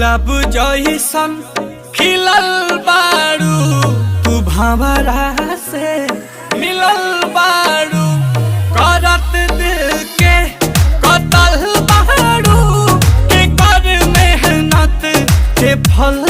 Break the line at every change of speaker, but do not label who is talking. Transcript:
गुलाब जैसन खिलल बारू, तू भंवरा से मिलल बारू। करत दिल के कतल बारू, के कर मेहनत के फल